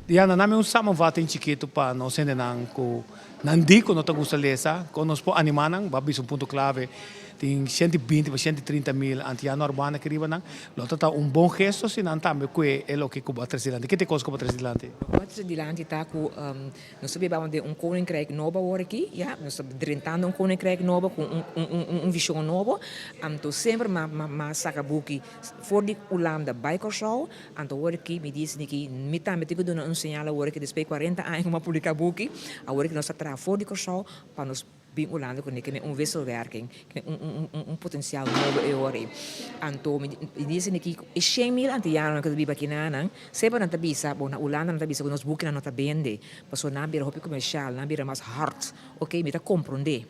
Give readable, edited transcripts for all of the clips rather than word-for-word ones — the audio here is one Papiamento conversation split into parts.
Diana, duna mi un samenvatting chikitu pa nos hendenan ku nan di ku no ta gusta lesa, kon nos por animá nan? Bo a bisa un punto klave, tin 120 pa 130 mil antiano arubano aki riba nan. Lo ta ta un bon gesto si nan tambe kue e loke ku bo a trese dilanti. Ki ta e kos ku bo a trese dilanti? Bo a trese dilanti ta ku nos ta biba den un koninkrijk nobo awor aki, ya, nos ta drentando un koninkrijk nobo ku un vishon nobo. Anto semper m'a saka buki for di Hulanda bai Kòrsou. Anto awor aki mi disi ki mi tambe tin ku duna un señal awor aki despues di 40 aña ku mi a publiká buki, awor ki nos ta traha for di Kòrsou pa nos bin Hulanda kuné ke un wisselwerking, un potensial nobo e ora ei. Anto mi disi ki e 100.000 antianonan ku ta biba aki nan, semper nan ta bisa, bon, na Hulanda nan ta bisa ku nos bukinan no ta bende, pasobra nan a bira hopi komersial, nan a bira mas hard. Oké, mi ta komprondé.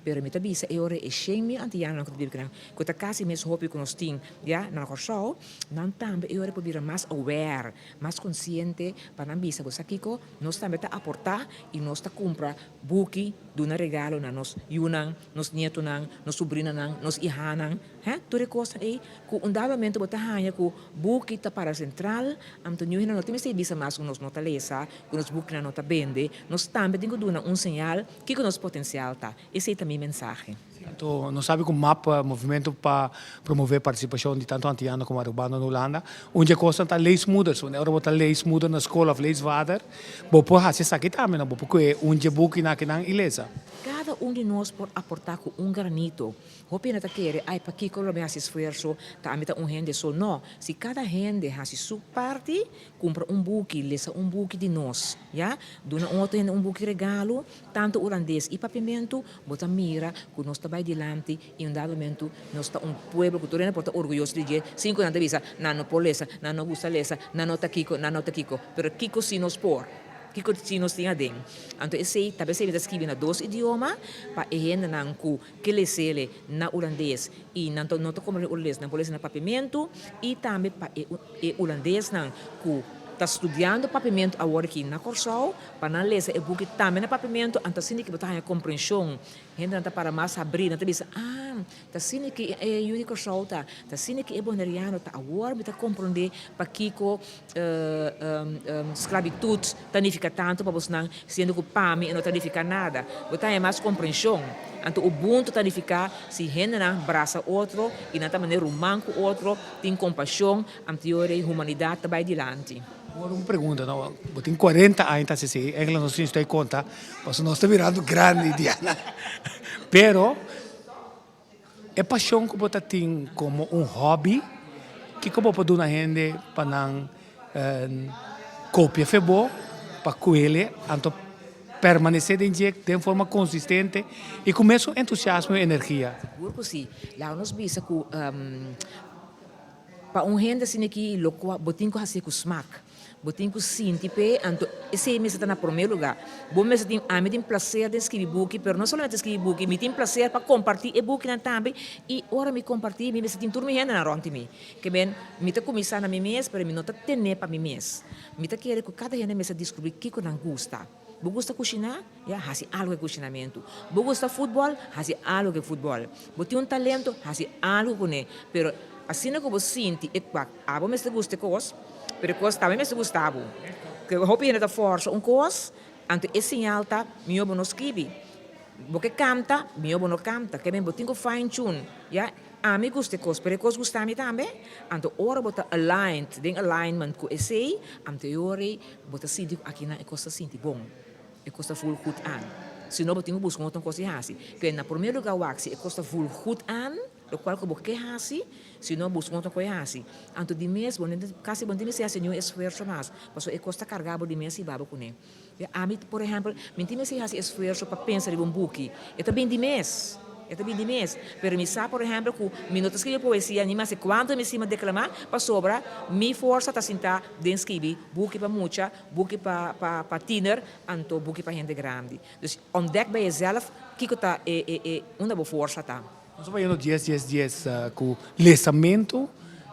Pero mi ta bisa e ora e 100.000 antianonan ku ta biba aki nan, ku ta kasi mes hopi ku nos tin ya na Kòrsou, nan tambe e ora por bira mas aware, mas konsiente pa nan bisa bo sa kiko, nos tambe ta aportá i nos ta kumpra buki, duna regalo na nos yunan, nos nietonan, nos subrinanan, nos ihanan, hè, tur e kosnan ei ku un dado momento bo ta haña ku buki ta para sentral, anto niun hende no tin mester bisa mas ku nos no ta lesa, ku nos bukinan no ta bende, nos tambe tin ku duna un señal kiko nos potensial ta. Esei ta mi mensahe. Anto nos sabi ku MAP, Movimento pa Promové Partisipashon di tantu Antiano komo Arubano na Hulanda, un di e kosnan ta leesmoeders. Wanneer ora bo ta leesmoeder na skol òf leesvader, bo por hasi esaki tambe, no? Bo por kohe un di e bukinan akinan i lesa. Kada un di nos por aportá ku un granito. Hopi hende ta kere, Ai, pakiko lo mi hasi esfuerso? Ta ami ta un hende so. No, si kada hende hasi su parti, kumpra un buki, lesa un buki di nos, ya, duna un otro hende un buki regalo, tantu hulandes i papiamentu, bo ta mira ku nos ta bai dilanti i un dado momentu nos ta un pueblo ku tur hende por ta orguyoso di dje, sin ku nan ta bisa, Nan no por lesa, nan no gusta lesa, nan no ta kiko, nan no ta kiko. Pero kiko si nos por? Kiko si nos tin aden? Anto esei, ta bes mi ta skibi na dos idioma pa e hendenan ku ke les'e na hulandes i nan no ta komprende hulandes, nan por lesa na papiamentu i tambe pa e hulandesnan ku ta studiando papiamentu awor aki na Kòrsou, pa nan lesa e buki tambe na papiamentu, anto asina ki bo ta haña komprenshon. Hendenan ta para mas habrí, nan ta bisa, Ah, ta asina ki e yu di Kòrsou ta, ta asina ki e boneriano ta, awor mi ta komprondé pakiko sklabitut ta nifiká tantu pa bosnan, siendo ku pa mi e no ta nifiká nada. Bo ta haña mas komprenshon. Anto ubuntu ta nifiká si hendenan brasa otro i nan ta manera ruman ku otro, tin kompashon, anto e ora ei humanidat ta bai dilanti. Awor un pregunta, no? Bo tin 40 aña ta hasi esei, eigenlijk nos tin stoi konta, pasobra nos ta birando grandi, Diana. Pero e pashon ku bo ta tin komo un hobby, kiko bo por duna hende pa nan kopia fe bo, pa kuele, anto permanesé den dje den forma konsistente i ku mesun entusiasmo i energia? Sigur ku si. Laga nos bisa ku pa un hende asina aki lokua bo tin ku hasié ku smak. Bo tin ku sinti p'e, anto esei mester ta na promé lugá. Bo mester tin, ami tin plaser den skibi buki, pero no solamente skibi buki, mi tin plaser pa kompartí e bukinan tambe, i ora mi kompartí mi mester tin tur mi hendenan rònt di mi. Ke men, mi ta kuminsá na mi mes, pero mi no ta ten'é pa mi mes. Mi ta kere ku kada hende mester diskubrí kiko nan gusta. Bo gusta kushiná? Ya, hasi algu ku e kushinamentu. Bo gusta futbòl? Hasi algu ku e futbòl. Bo tin un talento? Hasi algu kuné. Pero asina ku bo sinti e kwak, abo mester gusta e kos, pero e kos tambe mester gusta bo. Ke hopi hende ta fòrsa un kos, anto e señal ta, mihó bo no skibi. Bo ke kanta, mihó bo no kanta. Ke men bo tin ku fine tune, ya. Ami gusta e kos, pero e kos gusta mi tambe. Anto ora bo ta aligned, den alignment ku esei, anto e ora ei bo ta sinti ku akinan e kos ta sinti bon, e kos ta voel goed aan. Si no bo tin ku buska un otro kos di hasi. Ke na prome luga wak si e kos ta voel goed aan, lokual ku bo ke hasi, si no buska un otro kos di hasi. Anto di mes bo no kasi bo no tin mester hasi niun esfuerso mas, pasobra e kos ta karga bo di mes i babo kuné. Ami, por ehèmpel, mi tin mester hasi esfuerso pa pensa riba un buki. E ta bin di mes. E ta bin di mes. Pero mi sa, por ehèmpel, ku mi no ta skribi poesia ni mas kuantu mi stima deklamá, pasobra mi forsa ta sintá den skibi buki pa mucha, buki pa pa pa tiner, anto buki pa hende grandi. Dus ontdek bij jezelf kiko ta e e e unda bo forsa ta. Nos a bayendo dies dies dies ku lesamentu,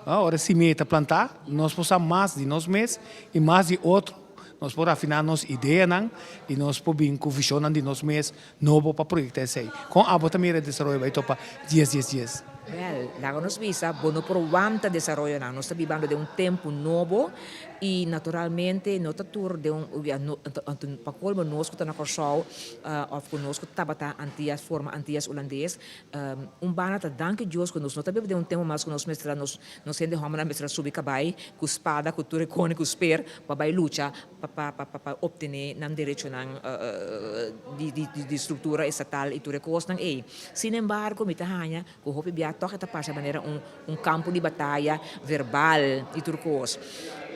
ora simia ta plantá, nos por sa mas di nos mes i mas di otro. Nos por afiná nos ideanan i nos por bin ku vishonnan di nos mes nobo pa proyektá esei. Kon abo ta mira e desaroyo bai topa dies dies dies? Wèl, laga nos bisa, bo no por wanta desaroyonan. Nos ta bibando den un tempu nobo. I naturalmente no ta tur den un, ya no, anto pa colmo nos cu ta na Corsou of cu nos cu tabata Antillas, forma Antillas Hulandes, un banda ta danki Dios cu nos no ta biba den un tempo mas cu nos mester a nos, nos hende hombernan mester a subi cabai cu spada, cu tur e cone, cu speer pa bay lucha pa pa pa pa obtene nan derechonan di di di structura estatal y tur e cosnan ey. Sin embargo mi ta haña Ku hopi bia tòg e ta pasa manera un un kampo di bataya verbal i tur kos.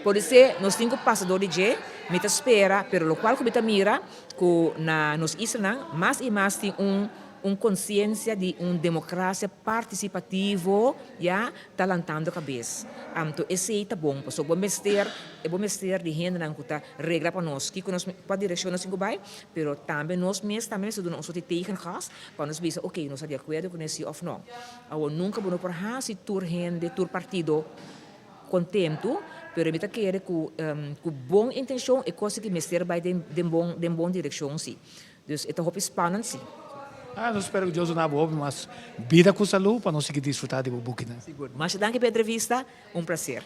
Podisé nos tin ku pasa dor di dje, mi ta spera, pero lokual ku mi ta mira ku na nos islanan mas i mas tin un un konsiensia di un demokrasia partisipativo ya ta lantando kabes. Anto esei ta bon pasobra bo mester e bo mester di hendenan ku ta regla pa nos kiko nos kua direkshon nos tin ku bai, pero tambe nos mes tambe mester duna un sort di tegengas Pa nos bisa, ok, nos ta di akuerdo ku nesí òf nò. Awor, nunka bo no por hasi tur hende, tur partido kontentu, pero mi ta kere ku ku bon intenshon e kos aki mester bai den den bon den bon direkshon sí. Dus e ta hopi spannend sí. Ah, nos spera ku Dios duna bo hopi mas bida ku salú pa nos sigui disfrutá di bo bukinan. Sigur. Masha danki pa e entrevista. Un plaser.